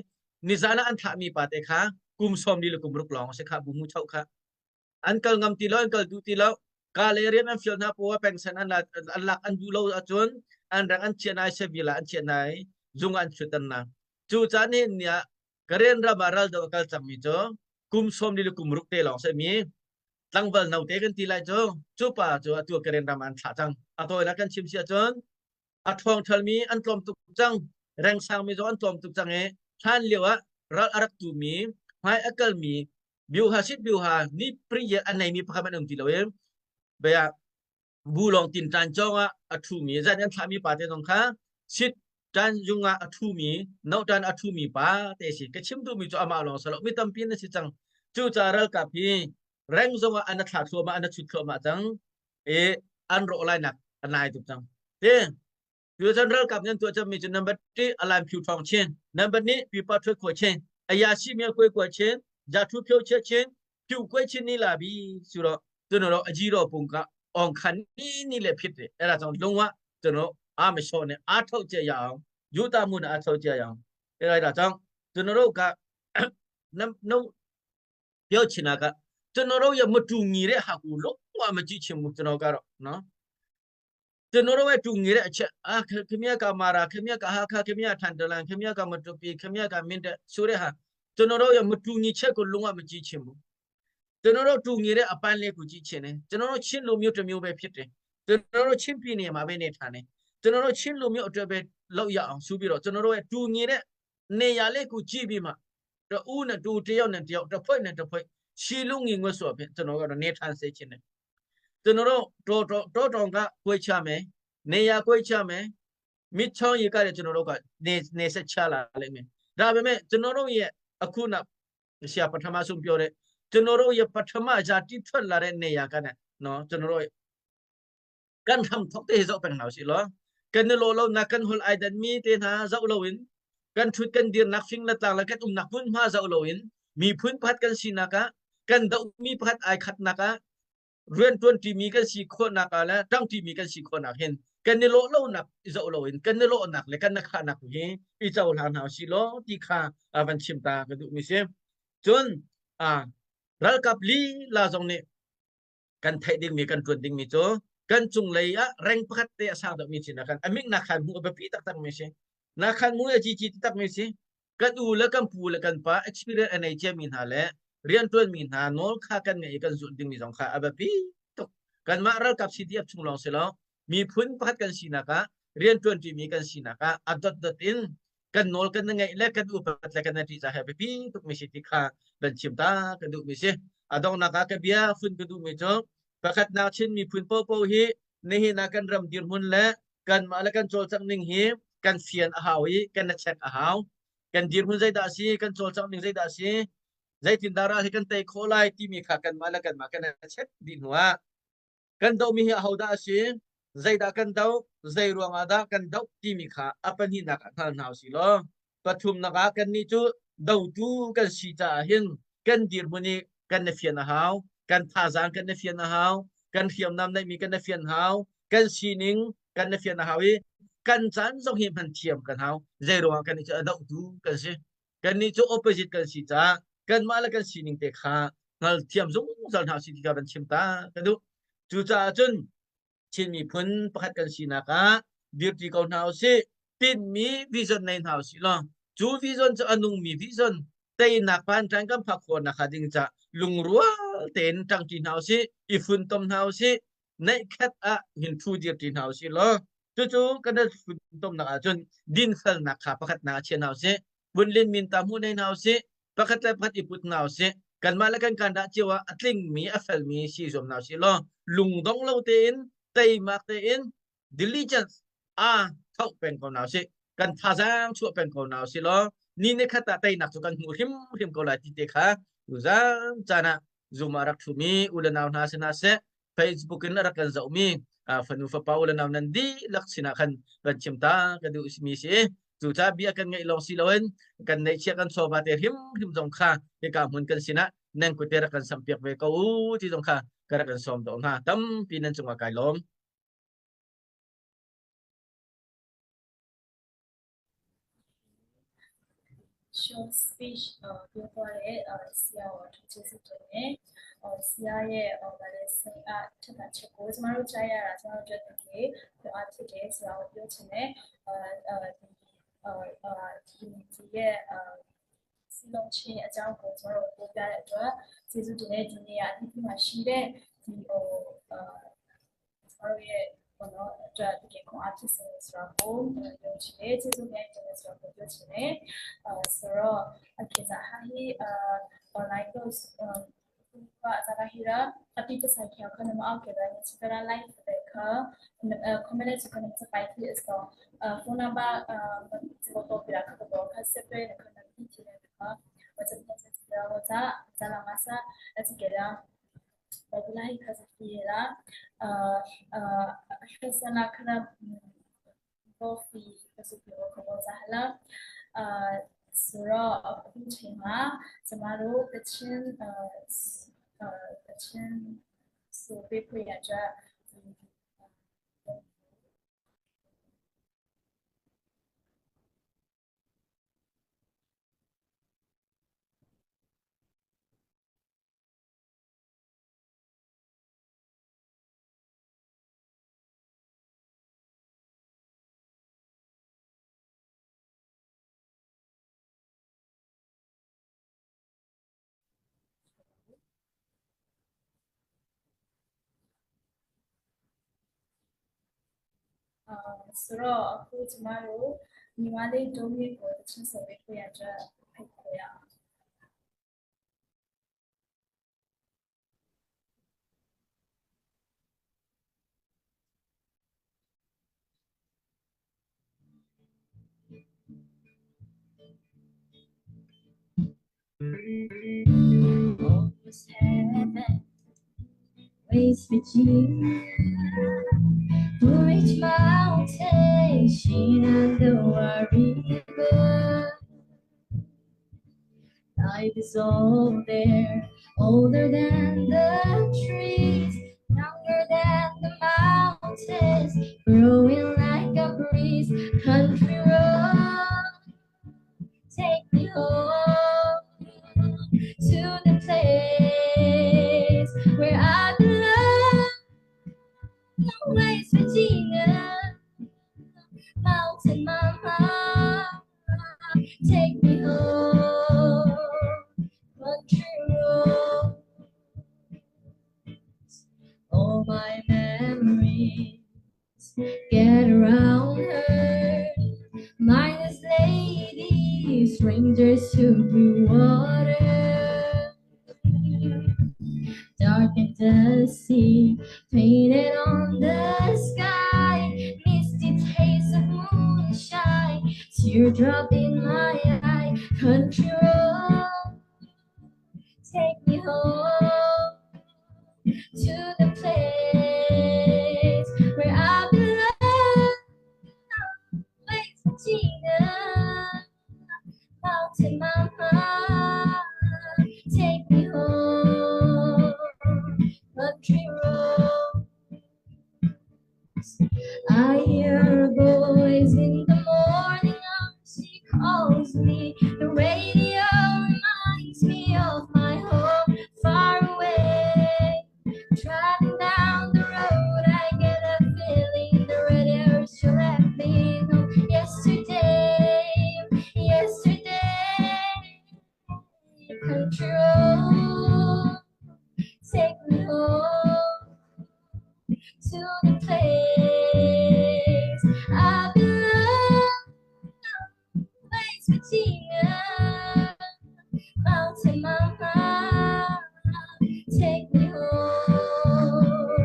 C: nizan ah an thlahmi pa te kha kum 40 le kum ruk lawng a si kha bu mu cho kha an kal ngam ti lo an kal duh ti lo ka le rian an fial hna poah pension an an lak an duh lo ahcun an rang an chiah nai sevilla an chiah nai zung an chutan na cu caan hin nia Karen ram ah ral do a kal cangmi cu kum 40 le kum ruk te lawng semi tlangval note kan ti lai cu cu pa cu atu Karen ram an thlah cang a tawinak kan chim si ahcun a ṭhawng ṭhalmi an tlawm tuk cang rengsangmi zong an tlawm tuk cang i hlan lio ah ral a rak tumi hmai a kalmi biuha sit biuha ni pri a neimi pakhat an um ti lo i bia bu lawng tin tan cawng ah a ṭhumi zan an thlahmi pa te zong kha sit tan jung ah a ṭhumi no tan a ṭhumi pa te si ka chim duhmi cu amah lawng salo mi tampi na si cang cu ca ralkap hi reng zong ah an thla thluahmah an chut thluahmah cang i an rawh lai nak a nai tuk cang te Tuchan ralkap nan tuah cangmi cu number 3 alan phiu thong chin number ni pipa thwe khuai chin aya si mya kwe kwa chin ja thu phyo che chin phiu kwe chin ni la bi su ro tu no ro aji ro pung ka ong khan ni ni le phit re era chong lungwa tu no a me so ne a thau che ya ong yu ta mu na a thau che ya ong era da chong tu no ro ka nam no ပြောချင်တာကကျွန်တော်တို့ရဲ့မတူညီတဲ့ဟာကိုလုံးဝမကြည့်ချင်ဘူးကျွန်တော်ကတော့နော်ကျွန်တော်တို့ရဲ့တူညီတဲ့အချက်အာခမရကမာရာခမရကဟာခခမရထန်တလန်ခမရကမတူပီခမရကမင်းတဲ့ဆိုတဲ့ဟာကျွန်တော်တို့ရဲ့မတူညီချက်ကိုလုံးဝမကြည့်ချင်ဘူးကျွန်တော်တို့တူညီတဲ့အပိုင်းလေးကိုကြည့်ချင်တယ်ကျွန်တော်တို့ချင်းလူမျိုးတစ်မျိုးပဲဖြစ်တယ်ကျွန်တော်တို့ချင်းပြည်နယ်မှာပဲနေထိုင်တယ်ကျွန်တော်တို့ချင်းလူမျိုးအတွက်ပဲလောက်ရအောင်ဆိုပြီးတော့ကျွန်တော်တို့ရဲ့တူညီတဲ့နေရာလေးကိုကြည့်ပြီးမှ တဦးနဲ့တူတယောက်နဲ့တယောက်တစ်ဖွဲ့နဲ့တစ်ဖွဲ့ရှီလုံးငင်ငွတ်ဆိုဖြင့်ကျွန်တော်ကတော့နေထိုင်စေချင်တယ်။ ကျွန်တော်တို့တော်တော်တော်ကကွေးချမယ်နေရကွေးချမယ်မြစ်ချောင်းရေကလည်းကျွန်တော်တို့ကနေနေဆက်ချလာလိမ့်မယ်ဒါပေမဲ့ကျွန်တော်တို့ရဲ့အခုနောက်ဆရာပထမဆုံးပြောတဲ့ကျွန်တော်တို့ရဲ့ပထမဇာတိထွက်လာတဲ့နေရာကနော်ကျွန်တော်တို့ kan ham thok te zo peng nau si lo kan lo lo na kan hol ai dan mi te na zo lo in kan thut kan dir nak fing la tlang la kan um nak hmun ma zo lo in mi phun phat kan si naka kan do mi phat ai khat naka rian tuan ti mi kan si kho naka la tang ti mi kan si kho nak hin kan ni lo lo nak zo lo in kan ni lo nak le kan na kha nak hi i chau hlang hau si lo ti kha avan chim ta ka du mi si cun a ralkap li la zong nih kan theih dingmi kan ṭuan dingmi cu kan cunglei ah reng pakhat te a sang deuhmi sin ah khan a mik nakhan hmuh a biapi taktak mi si. Nakhan mu a cici taktak mi si. Kan u le kan pu le kan pa experience a nei ciami hna le rianṭuanmi hna nawl kha kan ngeih i kan zulh dingmi zong kha a biapi tuk. Kanmah ralkap CDF chung lawng si lo, miphun pakhat kan sinak ah rianṭuanṭimi kan sinak ah a dotdot in kan nawl kan ngeih le kan upat le kan ṭihzah he biapi tukmi si ti kha kan chim ta ka duhmi si. A donghnak ah ka bia fun ka duhmi cu pakhatnak Chin miphun popo hi nihin ah kan ram dirhmun le kanmah le kan cawlcangh ning hi kan fian a hau i kan na check a hau. Kan dirhmun zeidah a si, kan cawlcangh ning zeidah a si, zeitindah ral hi kan tei khawh lai timi kha kanmah le kanmah kan check dih hnu ah Kan dohmi hi ahodah a si? Zeidah kan doh? Zei ruangah dah kan doh timi kha a pahnihnak ah hngal hna usih law pathumnak ah kannih cu dotu kan si caah hin kan dirhmun i kan i fian a hau, kan thazaang kan i fian a hau, kan hriamnam neihmi kan i fian hau, kan sining kan i fian a hau i kan caan zong hi hman thiam kan hau. Zei ruangah kannih cu a dohtu kan si? Kannih cu opposite kan si caah kanmah le kan sining te kha hngalthiam zungzal hna usih ti kha van chim ta ka duh. Cucaah cun Chin miphun pakhat kan sinak ah dirti ko hna usih. Tinhmi vision nei hna usih law cu vision cu a nungmi vision teinak vanṭan kan phak khawh nakhnga ding cah lungrual tein ṭangṭi hna usih, i funtom hna usih, neihkhat ah hin ṭhu dirṭi hna usih law cucu kan i funtomnak ahcun dinfelnak kha pakhatnak ah chia hna usih. Bunlin min ta hmuh nei hna usih. Pakhat le pakhat i put hna usih. Kanmah le kan kandah cio ah a tlingmi, a felmi si zuam hna usih law lungdong lo tein, teimak tein, diligence a thoh peng ko hna usih. Kan thazaang chuah peng ko hna usih law ni ni khat ah teinak cu kan hmuh hrimhrim ko lai ti te kha tuzan caan ah Zoom ah rak ṭhumi u le nau hna sinah seh Facebook in a rak kan zohmi fanu fapa u le nau nan dihlak sinah khan kan chim ta ka duh mi si. Cucaah bia kan ngeih lawng si loin kan neihchiah kan chawva te hrimhrim zong kha hika hmun kan sinah nan kut te rak kan sampiak ve ko u ti zong kha ka rak kan sawm dawh hna. Tampi nan cungah kai lawm.
A: Short speech ပြောသွားတဲ့ဆရာကိုအထူးကျေးဇူးတင်တယ်။ဆရာရဲ့ဗာလဲစိတ်အားထက်သန်ချက်ကိုကျမတို့ကြားရတာကျမတို့အတွက်တကယ်ခွန်အားဖြစ်တယ်ဆိုတာကိုပြောချင်တယ်။အဲဒီဒီရဲ့စီလုံးချင်းအကြောင်းကိုကျမတို့ပြောပြတဲ့အတွက်ကျေးဇူးတင်တယ်ဒီနေ့ကအဒီမှာရှိတဲ့ဒီဟိုအာ ကျမတို့ရဲ့ပေါ့နော်အတွက်တကယ်ခွန်အားဖြစ်စေဆိုတော့ကိုပြောချင်တယ်ကျေးဇူးများတင်တယ်ဆိုတော့ပြောချင်တယ်အဲဆိုတော့ okay ဇာဟာဟီ online course ကဇာဟီရာအတိပဆိုင်ခေခနမအောက်ကေဒါနေချကရာ live တဲ့ခ comment ချကနစပိုင်တီအစတော့ဖုန်းနံပါတ်စကတော့ပြခကတော့ခဆက်ပဲခနတိချင်တဲ့ခဝချတဲ့ချတဲ့ဝချဇာလာမဆာအချကေရာ Wallahi kasafira xisana kana coffee ဆိုပြီးခေါ်ကြဟလားအာဆိုတော့အခုချိန်မှာကျမတို့တချင်းအာတချင်းဆိုပြပြရကြ အာဆိုတော့အခုကျမတို့ညီမလေးဒုံးမြင့်ကိုတချင်းဆိုပေးခွင့်ရကြဖိတ်ခေါ်ရအောင်။
D: Almost heaven, West Virginia, Blue Ridge Mountain, Shenandoah River. Life is all there, older than the trees, younger than the mountains, growing like a breeze. Country road, take me home to the place where I belong. West Virginia, Mountain Mama, take me home. Country road, all my memories get around her. Mindless lady, strangers to blue water. Dark and dusty, painted on the sky, misty taste of moonshine, teardrop in my eye. Country road, take me home to the place where I belong. West Virginia, Mountain Mama, take me home. Country road. I hear her voice in the morning. She calls me. The radio reminds me of my home far away. Driving down the road, I get a feeling the radio should let me know. Yesterday, yesterday, country road, take me home to the place I belong. West Virginia, Mountain Mama, take me home.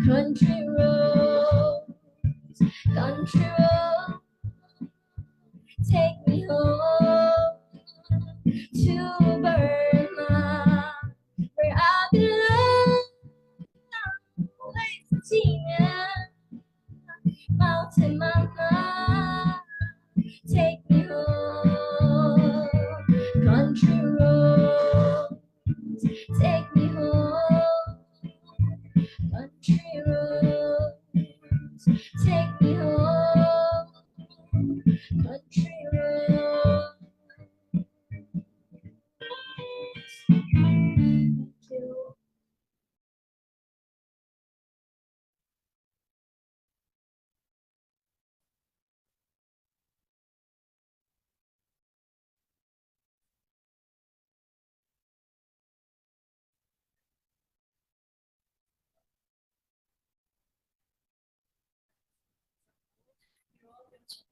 D: Country road, country road, take me home to Burma, where I belong. West Virginia, Mountain Mama, take me home. Country road, take me home. Country road, take me home. Country road. Thank you.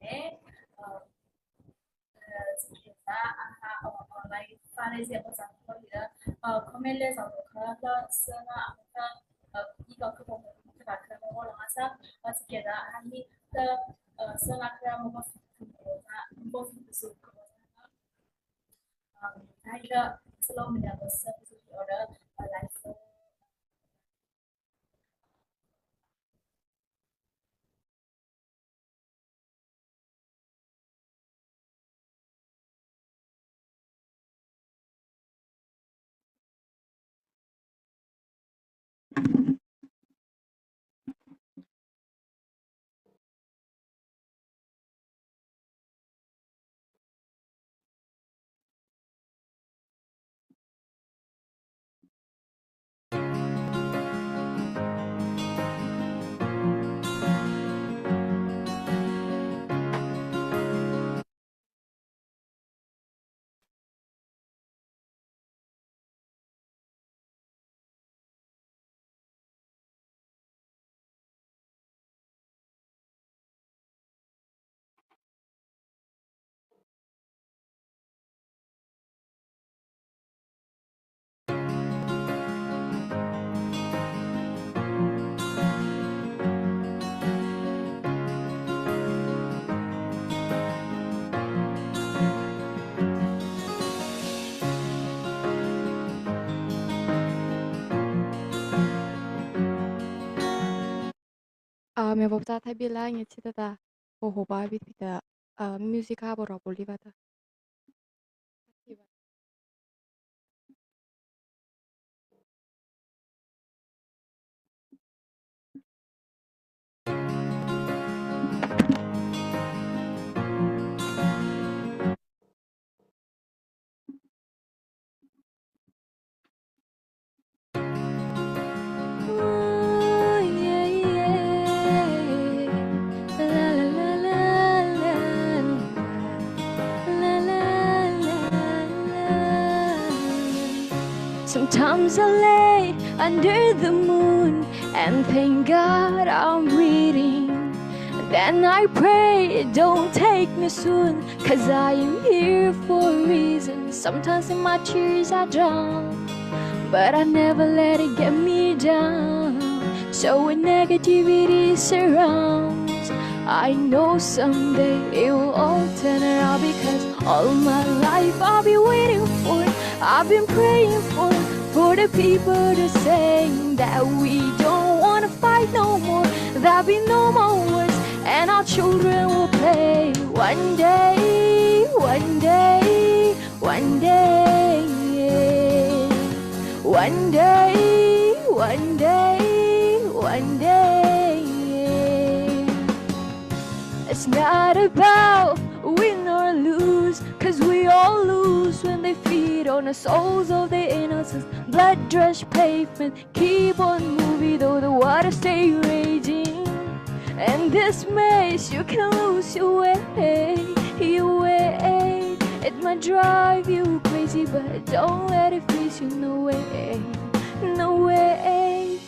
A: တယ်ဖာလေးစီပေါ်ဆောင်ခေါ်ရ comment လဲဆောင်ခါလာစနာအခါဒီကကပေါ်ခါခါမောလာဆာအစကေဒါအဟိတစနာခရမောဘဖူဘောဖူစုခဘောအမ်ဒါကစလုံးမရဘစစု order live.
E: Me vopsa thai bila nge chita ta ho ho ba bi ta music ha bo ro boli ba ta.
D: Oh, yeah, yeah. La la la la la la la la la. Sometimes I lay under the moon and thank God I'm breathing. Then I pray, don't take me soon, cause I am here for a reason. Sometimes in my tears I drown, but I never let it get me down. So when negativity surrounds, I know someday it will all turn around because all my life I'll be waiting for, I've been praying for the people to say that we don't wanna fight no more, there'll be no more wars, and our children will play. One day, one day, one day, yeah. One day, one day, one day. Yeah. It's not about win or lose, cause we all lose when they feed on the souls of the innocents. Blood drenched pavement, keep on moving though the water stay raging. And this maze, you can lose your way, your way. It might drive you crazy, but don't let it freeze you. No way, no way.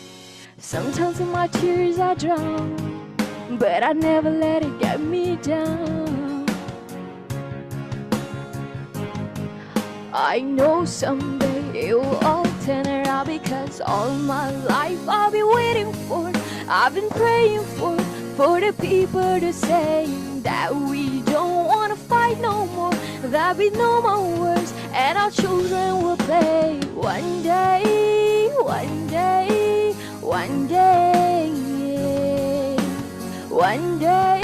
D: Sometimes in my tears I drown, but I never let it get me down. I know someday it will all turn around because all my life I'll be waiting for, I've been praying for the people to say that we don't wanna fight no more, there'll be no more wars, and our children will play. One day, one day, one day, yeah. One day,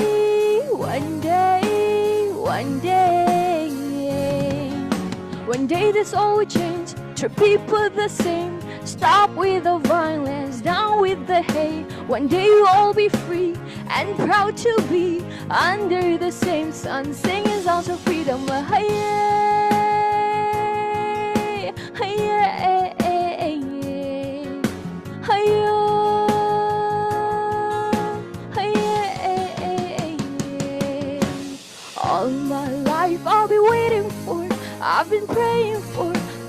D: one day, one day, yeah. One day this all will change, treat people the same. Stop with the violence, down with the hate. One day we'll all be free and proud to be under the same sun, singing songs of freedom. Hey, hey, hey, hey, hey, hey. All my life I'll be waiting for, I've been praying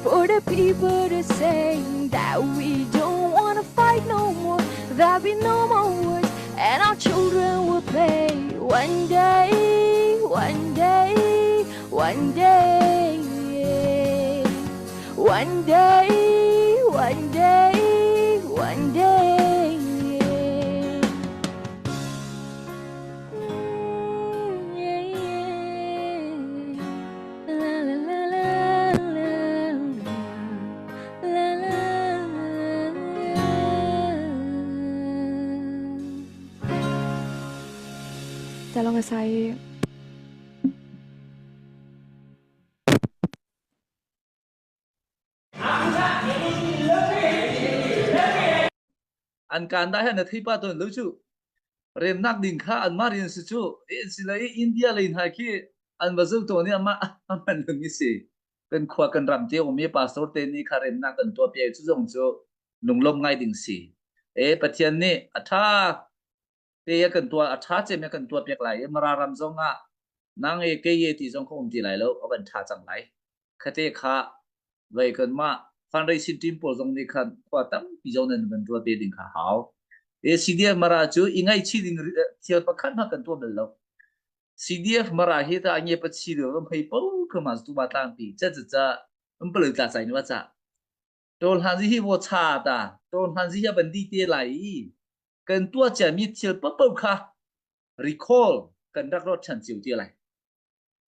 D: for the people to say that we don't wanna fight no more, there'll be no more wars, and our children will play. One day, one day, one day, yeah. One day, one day, one day, yeah. Yeah, yeah. La la la la la la la la.
E: Calong sai.
F: An kan dai na thei pa ton lo chu remnak ding kha an ma rian si chu si lai India lei hna khi an va zul to ni ama aman lung si kan khua kan ram te um pastor te ni kha remnak kan tua pe chu zong chu lunglom ngai ding si e Pathian nih a tha te kan tua a tha cem kan tua pek lai Mara ram zong ah nang e ke ye ti zong kho um ti lai lo avan tha cang lai khate kha vei kan ma fundraising team pawl zong nih khan khua tampi zong nan van ruat te ding kha hau e CDF Mara cu i ngaihchih ding thil pakhat hmanh kan tuah bal lo CDF Mara hi ta nge pachi do ram hei po khama tu ma tlang pi cha cha cha um palu tla chai nuwa cha tol han ji hi wo cha ta tol han ji hi ban di te lai kan tua cha mi thil pa pa kha recall kan rak rot chan chiu te lai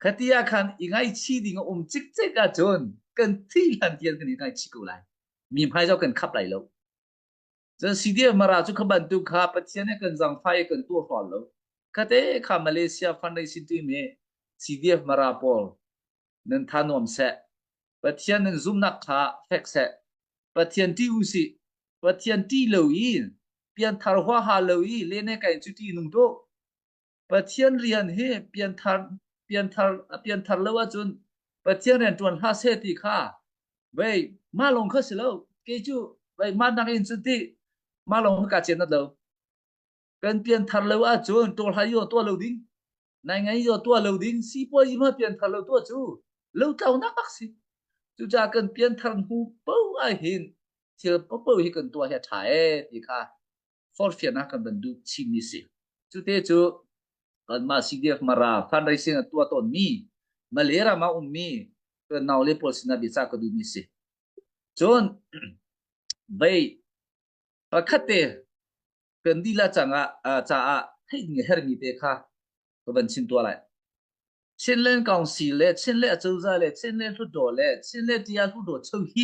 F: Khatia khan i ngaihchih ding a um cikcek ahcun kan thi hlan tiang kan i ngaihchih ko lai. Mi hmai zau kan khap lai lo. Cun CDF Mara cu kha bantuk kha Pathian he kan zangfah i kan tuah hrawl lo. Khate kha Malaysia fundraising team hi CDF Mara pawl nan tha nuam seh. Pathian nan zumnak kha fek seh. Pathian ṭih u sih. Pathian ṭih lo i pianthar huaha lo i lene kai cu ṭih nung tuk. Pathian rian hi pianthar pianthar pianthar lo ahcun Pathian rian ṭuan hlah seh ti kha vei mah lawng kha si lo. Kei cu vei mah nak in cun ti mah lawng kha kaa cian nat lo. Kan pianthar lo ahcun ṭawl hai yo tuah lo ding. Nai ngai yo tuah lo ding sipuazi ma pianthar lo tuah cu lotlaunak bak si. Cucaah kan pianthar hnu paoh ah hin thil paohpaoh hi kan tuah hi a ṭha ee ti kha forhfialnak kan van duh chimmi si. Cute cu kanmah CDF Mara fundraising a tuah tawnmi Malay ram ah ummi kan naule pawl sinah biacah ka duhmi si. Cun vei pakhat te kan dilah cangah caah theih ding a hermi te kha ka van chim tuah lai. Chinland Council le Chinland Acozah le Chinland Hlutdaw le Chinland Tia Hlutdaw cho hi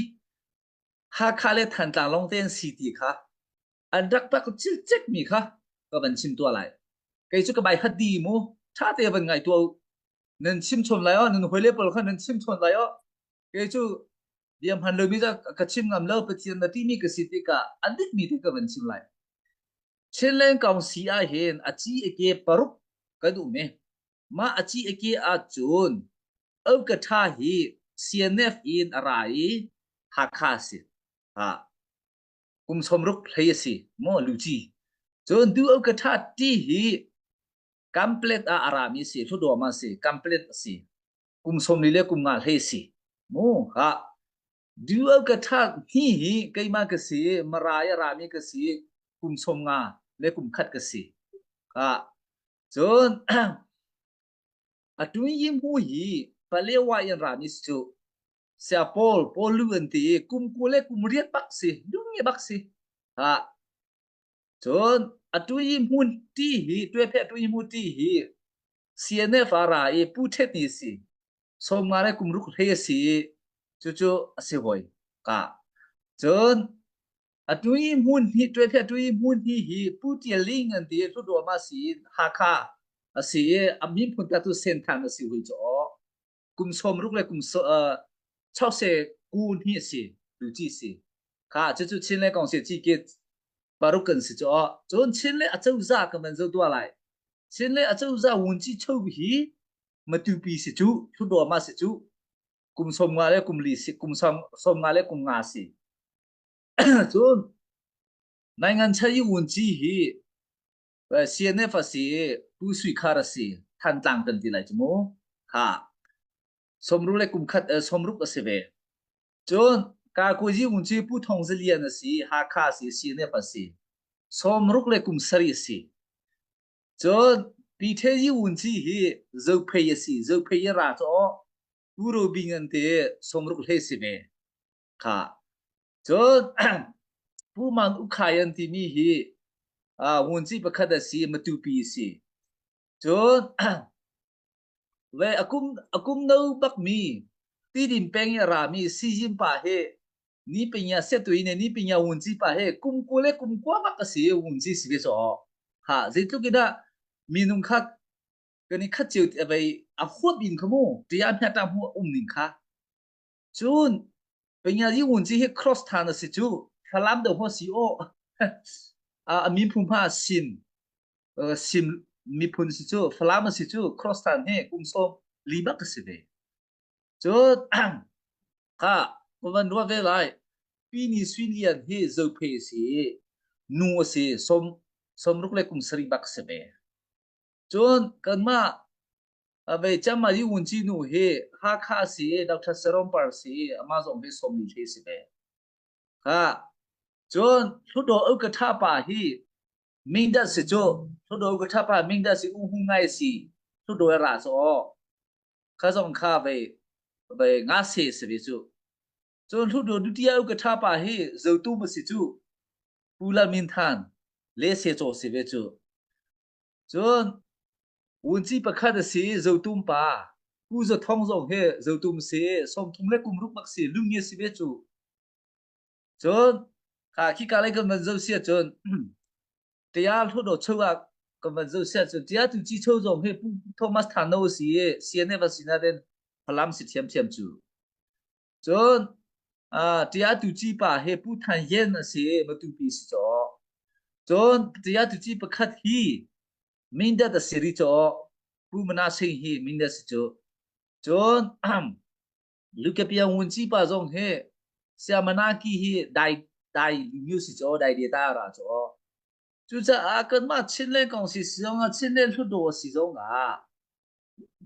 F: Hakha le Thantlang lawng te an si ti kha an rak tak cilcek mi kha ka van chim tuah lai. Kei cu ka bai hat di mu tha te van ngai tuah nan chim chom lai o nan hoi le pawl kha nan chim chon lai o kei cu bia hman lomi ka chim ngam lo Pathian na timi ka si tikah an dikmi te ka van chim lai. Chinland Council ah hin a ci a ke paruk kan um i mah a ci a ke ahcun Okatha hi CNF in a ra i Hakha a si. Ha. Kum sawmruk hlei a si maw Luci. Cun du Okatha ti hi Kamplet ah a rami si, Hludawm ah si, Kamplet a si. Kum 40 le kum nga hlei si. Mu ha. Dual ka ṭha hi hi keimah ka si, Mara i a rami ka si, kum 50 le kum khat ka si. Ha. Cun atu yi mu hi Palewa in rami si cu. Sia Paul, Paul lu an ti i kum 20 le kum riat bak si, dung nge bak si. Ha. Cun atu yi hmun ti hi, tuephe atu yi mu ti hi CNF a ra i Pu Ṭhet ni si. 50 le kum ruk hlei a si i cucu a si hoi ka. Cun atu i hmun hi tuephe atu i hmun hi hi Pu Tial Ling an ti i Hludawm a si i Hakha a si i a min phun ta tu Senthang a si hui cu aw. Kum 60 le kum chause ku hi a si tu ci si. Kha cucu Chin le kong si ci ke paruk kan si cu aw. Cun Chin le acozah ka man zo tua lai. Chin le acozah wun ci cho hi Matupi si cu Hludawm ah si cu kum 50 le kum li si kum 50 le kum nga si. Cun Naingan Chai Wun Ci hi CNF a si Pu Sui Khar a si Thantlang kan ti lai cu mu. Ha. Somru le kum khat somruk a si ve. Cun Kakuzi Wun Ci Pu Thong Zalian a si Hakha a si CNF a si. Somruk le kum sari a si. Cun Pi The Yi Wun Ci hi Zophei a si. Zophei i ra cu aw Pu Ro Bing an ti somruk hle si ve. Kha. Cun Pu Mang Ukhai an timi hi uh, Wun Ci pakhat a si, Matupi a si. Cun Ve a kum a kum no bakmi Tidim peng i a rami Sizin pa hi ni pinya setui ne ni pinya wunci pa he kum ku le kum kua bak a si wunci si ve so ha zeitluk in dah minung kha kan i khat cio vei a huap in kha mu tia hna ta mu um ning kha cun pinya yi wunci hi cross than a si cu falam do ho si o a min phum ha sin sim miphun si cu Falam a si cu cross than hi kum sawm li bak a si ve cu kha ka van ruah ve lai pi ni sui lian hi zophe si nu a si som somruk le kum sarih bak si ve cun kanmah ave chama yi un chi nu hi Hakha si Dr. Sarom Par si ama zong hi som li the si ve kha cun hludo u ka tha pa hi Mingdat si cu Hludo ka tha pa Mingdat si u hung ngai si Hludo ra so kha zong kha vei vei nga se si ve cu cun Hludo dutia u ka tha pa hi zotu ma si cu Pu La Min Than le se chaw si ve cu cun Wunci pakhat a si zotum pa Pu Za Thong zong hi zotum si 30 le kum ruk bak si lungi si ve cu cun. Kha khi ka lei kan van zoh si ahcun tia hludo cho ah kan van zoh si ahcun tia tu ci cho zong hi Pu Thomas Thano a si i CNF a si na den Falam si thiamthiam cu. Cun tia tu ci pa hi Pu Than Yen a si i Matupi si caw. Cun tia tu ci pakhat hi Mindat a si ri caw. Pu Mana Singh hi Mindat si cu. Cun Lukapiang Wunci pa zong hi Siamanaki hi dai dai lu si caw dai de ta ra caw. Cucaah kanmah Chinland kong si zong ah Chinland Hluttaw si zong ah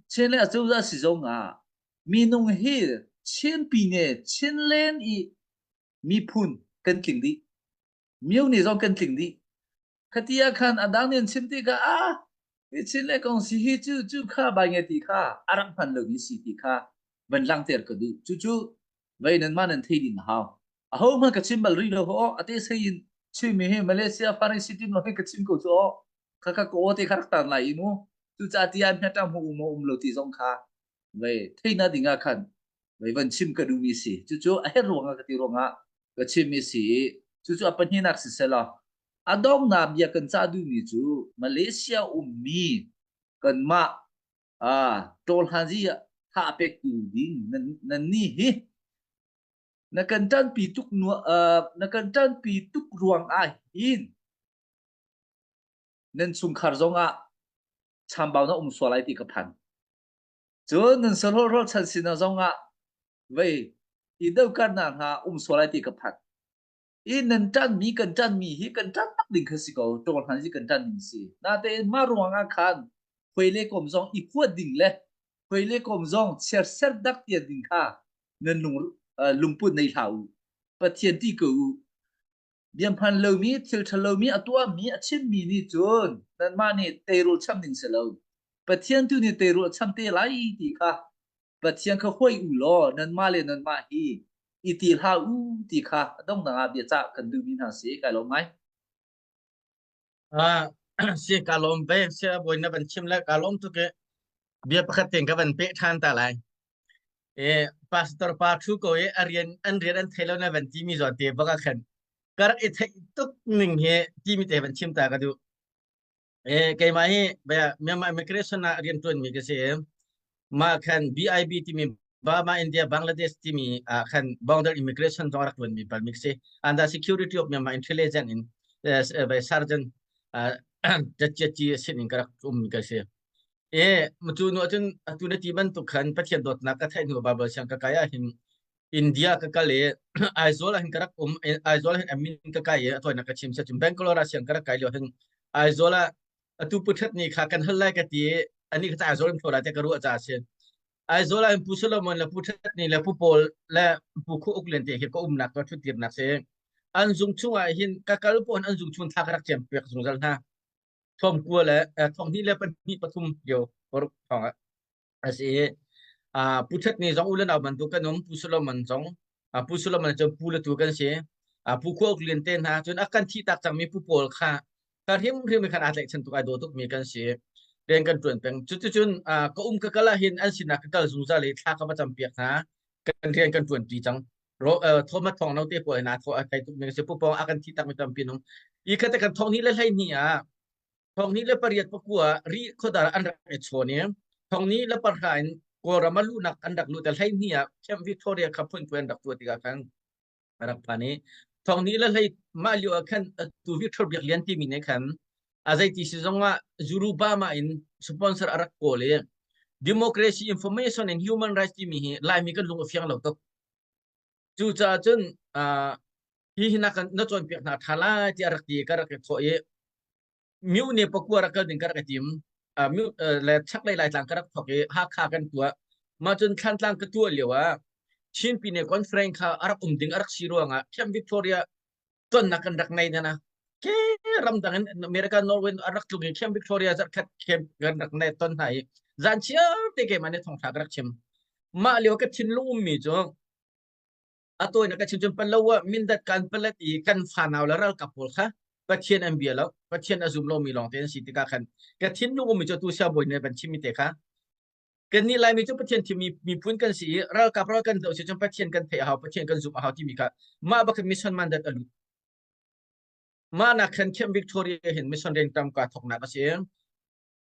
F: Chinland acozah si zong ah minung hi Chin pine Chinland i miphun kan tling dih. Myo nih zong kan tling dih. Khati ah khan a dang nih an chim tikah ah hi Chinland kong si hi cu cu kha bai nge ti kha a rak hman lomi si ti kha van langhter ka duh. Cucu vei nan mah nan thei ding a hau. Aho hmanh ka chim bal rih lo ho ate sei in chimmi hi Malaysia Foreign City lo hi ka chim ko cu aw. Kha kha ka aw te kha rak tar lai i mu. Cucaah ti ah hmet mu um um lo ti zong kha vei theina ding ah khan vei van chim ka duhmi si. Cucu a herh ruangah ka ti ruangah ka chimmi si i cucu a pahnihnak si selaw a donghnak bia kan cah duhmi cu Malaysia ummi kanmah ṭawlhanzi tha pektu ding nan, nan ni hi na kan ṭanpi tuk na kan ṭanpi tuk ruang ah hin nan chungkhar zongah chambau na um sual lai ti ka phan. Cun nan sahlawh rualchan sinah zongah vei i dokarnak hna um sual lai ti ka phan. I nan ṭanmi kan ṭanmi hi kan ṭan tak ding kha si ko ṭawl hlan hi kan ṭan ding si. Natein mah ruang ah khan khuai le kom zong i huat ding le khuai le kom zong chiarser dak tian ding kha nan lung lungput nei hlah u. Pathian ti ko u. Biahman lomi thil ṭha lomi a tuahmi a chimmi nih cun nanmah nih teirul cham ding si lo. Pathian tu nih teirul cham te lai ti kha Pathian kha huai u law nanmah le nanmah hi i ti hlah u ti kha a donghnak ah biacah kan duhmi hna si kai lawm ngai.
C: Ah, si ka lawm ve sia bawi na van chim le ka lawm tuk i bia pakhat ten ka van peh ṭhan ta lai. E pastor pa thu ko i a rian an rian an thei lo na van ti mi zawn te baka khan kar i theih tuk ning hi ti mi te van chim ta ka duh. E keimah hi bia Myanmar immigration ah rian ṭuan mi ka si. Mah khan BIB timi Burma India Bangladesh timi ah khan border immigration zong rak ṭuan mi bal mi ka si. Under security of Myanmar intelligence in by sergeant Jatchiachi sin in ka rak um mi ka si. E cu nu ahcun atu na ti bantuk khan Pathian dawtnak ka theih hnu Bible siang ka kai ah hin India ka kal i Aizawl ah hin ka rak um Aizawl hin amin ka kai i a tawinak ka chim cun Bangalore ah siang ka rak kai lio hin Aizawl ah atu pu ṭhat ni kha kan hal lai ka ti i ani kha Aizawl in tho lai te ka ruah caah a si Aizawl ah hin Pu Solomon le Pu Ṭhat Ni le Pu Paul le Pu Khu Uk Lian te hi ka umnak ka ṭhutdirnak si an zung chungah hin ka kal pawh an zung chung thla ka rak ciam piak zungzal hna thong kua le thong hnih le pahnih pathum lio paruk thong ah a si i Pu Ṭhat Ni zong u le nau bantuk kan um Pu Solomon zong Pu Solomon cu pu le tu kan si Pu Khua Uk Lian te hna cun a kan thih tak cangmi pu pawl kha ka hrimhrim khan aa tlaihchan tuk ai daw tukmi kan si rian kan ṭuan peng cuticun ka um ka kal ah hin an sinah ka kal zungzal i thla ka va campiak hna kan rian kan ṭuan ṭi cang Thomas Thong no te pawl hna thaw a kai tuk mi si pu pawng a kan thi tak mi tampi nung i khate kan thong ni le hlei ni ah thong ni le pariat pakua ri khodar an rak i chawn i thong ni le parha in Kawlram a luhnak an rak lut hlei ni ah Camp Victoria kha phun an rak tuah tikah khan rak phan i thong ni le hlei mah lio ah khan tu Victor Biak Lian timi ne khan a zeiti si zongah Zurubama in sponsor a rak kawl i democracy information and human rights timi hi Laimi kan lung a fiang lo tuk Cucaah cun hi hi na kan na cawnpiak hna ṭha lai tiah rak ti ka rak i thawh i myu ne pakua rak kal ding ka rak i tim. Myu le chaklei Laitlang ka rak thawk i Hakha kan tuah. Mah cun Thlantlang ka tuah lio ah Chin Pine Conference kha a rak um ding a rak si ruangah Camp Victoria tonnak kan rak nei nana. Ke ramdang in America Norway a rak tlung i Camp Victoria zarhkhat camp kan rak nei ton hna i zan chiar te keimah nih thawngṭha ka rak chim. Mah lio ka thinlung ummi cu a tawinak ka chim cun palo ah mindat kan palat i kan fanau le ralkap pawl kha Pathian an bia lo Pathian a zum lomi lawng te an si tikah khan ka thinlung ummi cu tu siangbawi nih van chimmi te kha kannih Laimi cu Pathian thimmi miphun kan si i ralkap ral kan doh si cun Pathian kan theih a hau Pathian kan zumh a hau timi kha mah bak mission mandate a lut. Mah nak khan Camp Victoria hin mission rian tam ka thoknak a si.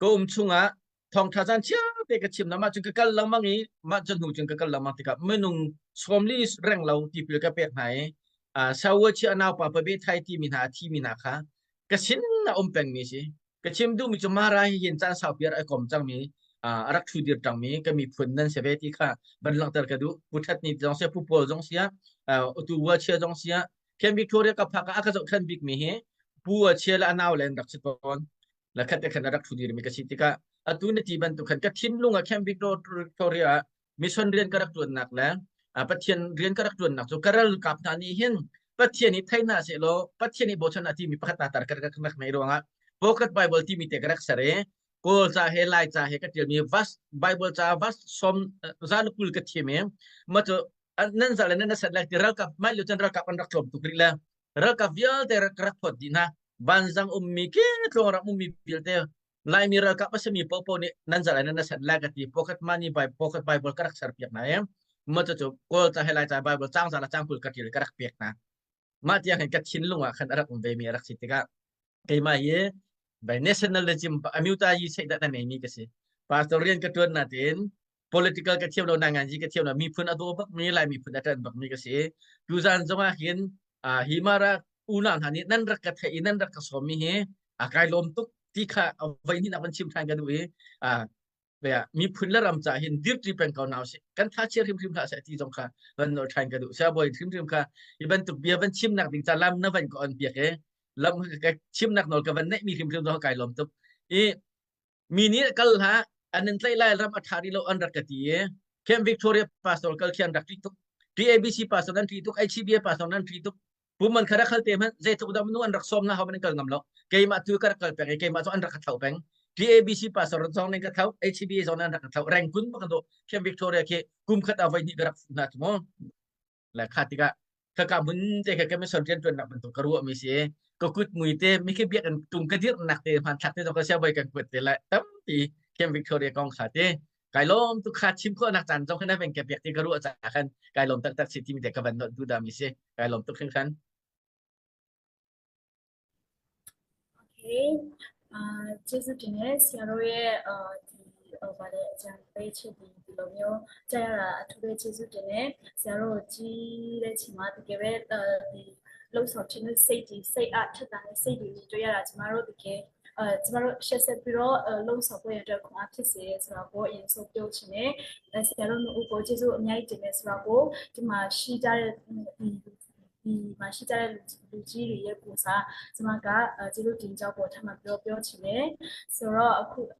C: Ka um chungah thawngtha caan chiate ka chim na mah cun ka kal lengmang i mah cun hnu cun ka kal lengmang tikah minung sawmli reng lo tipil ka pek hna i Saul chi a naupa pabe thai ti mi hna a thi mi hna kha ka sin a um pengmi si. Ka chim duhmi cu Mara hi hin caan saupi a kom cangmi a rak ṭhu dir cangmi ka miphun nan si ve ti kha van langhter ka duh. Pu That Ni zong sia, Pu Paul zong sia, tu Wa Chia zong sia, Camp Victoria ka phak ah a ka zohkhenh bikmi hi Pu Wa Chia le a nau le an rak si tawn. La khat te khan a rak ṭhu dirmi ka si tikah atu na ti bantuk khan ka thinlung ah Camp Victoria ah mission rian ka rak ṭuannak le Pathian rian ka rak ṭuannak cu ka ralkap hna nih hin Pathian i thei hna sehlaw Pathian i bochan hna timi pakhat hna tar ka rak rak nei ruangah Pocket Bible timi te ka rak ser i Kawl ca he Lai ca he ka ṭialmi vas Bible ca vas som 120 ka thiam i ma cu nan zal le nan sat lai ti ralkap mai lu cun ralkap an rak tlawm tuk rih le ralkap vialte rak rak phawt dih hna vanzang ummi ke tlawng ram ummi vialte Laimi ralkap a simi popo nih nan zal nan san lai ka ti pocket money by pocket bible ka rak ser piak na em ma cu kawl ca he lai ca bible cang za la cang kul ka til ka rak pek na mah tiang hin ka thinlung ah khan a rak um ve mi a rak si tikah keimah hi by nationalism amuta yi sei dah na nei mi ka si pastor rian ka tuan na tin political ka thiam lo na ngan ji ka thiam lo miphun a daw bak mi lai miphun a ṭan bak mi ka si tuzan zong ah hin hi mara unau hna nih nan rak ka theih i nan rak ka sawm mi hi a kai lawm tuk ti kha voi hnih nak van chim ṭhan ka duh i miphun le ram ca hin dirṭi peng ko hna usih kan tha chia hrimhrim hlah seh ti zong kha van nawl ṭhan ka duh sia bawi hrimhrim kha hi bantuk bia van chimnak ding ca lam na van ka on piak i lam ka chimnak nawl ka van neih mi hrimhrim zong kai lawm tuk i mi nih kal hlah an in tlaih lai ram a ṭha rih lo an rak ka ti i Camp Victoria pastor kal khi an rak ṭih tuk TABC pastor nan ṭih tuk HCBA pastor nan ṭih tuk puman kha rak hal te hmanh zeitluk dah nu an rak sawm na ho man kal ngam lo keimah tu ka rak kal peng i keimah cu an rak ka tho peng TABC pastor zong ning ka tho HCBA zong nan rak ka tho rengkun bak do Camp Victoria khi kum khat a voi hnih ka rak hna chu mu le kha tikah ka ka mun te kha ka mission rian tuan nak bantuk ka ruah mi si ka kut mui te mi khi biak in tung ka dir nak te hman thlak te zong ka sia boy kan kuat te la tampi Camp Victoria kong kha te kai lom tu kha chim kho nak chan zong khan ven ka piak ti ka ruah cha khan kai lom tak tak si ti mi te ka van not du da mi si kai lom tuk hring khan
A: Okay အာကျေးဇူးတင်တယ်ဆရာတို့ရဲ့အာဒီဟိုဗာလေအကြံပေးချက်ဒီဒီလိုမျိုးကြားရတာအထူးပဲကျေးဇူးတင်တယ်ဆရာတို့ကြီးတဲ့ချိန်မှာတကယ်ပဲဒီလှုပ်ဆောင်ခြင်းနဲ့စိတ်ဒီစိတ်အထက်တန်တဲ့စိတ်တွေတွေ့ရတာကျမတို့တကယ်အဲကျမတို့ရှက်ဆက်ပြီးတော့လှုပ်ဆောင်ဖို့ရတဲ့ခွန်အားဖြစ်စေဆိုတော့ကိုအရင်ဆုံးပြောချင်တယ်ဆရာတို့တို့ကိုကျေးဇူးအများကြီးတင်တယ်ဆိုတော့ကိုဒီမှာရှိကြတဲ့ဒီဒီမှာရှိကြတဲ့လူကြီးတွေရဲ့ကိုစားကျမကကျေးဇူးတင်ကြောင်းကိုထပ်မံပြောပြောချင်တယ်ဆိုတော့အခု။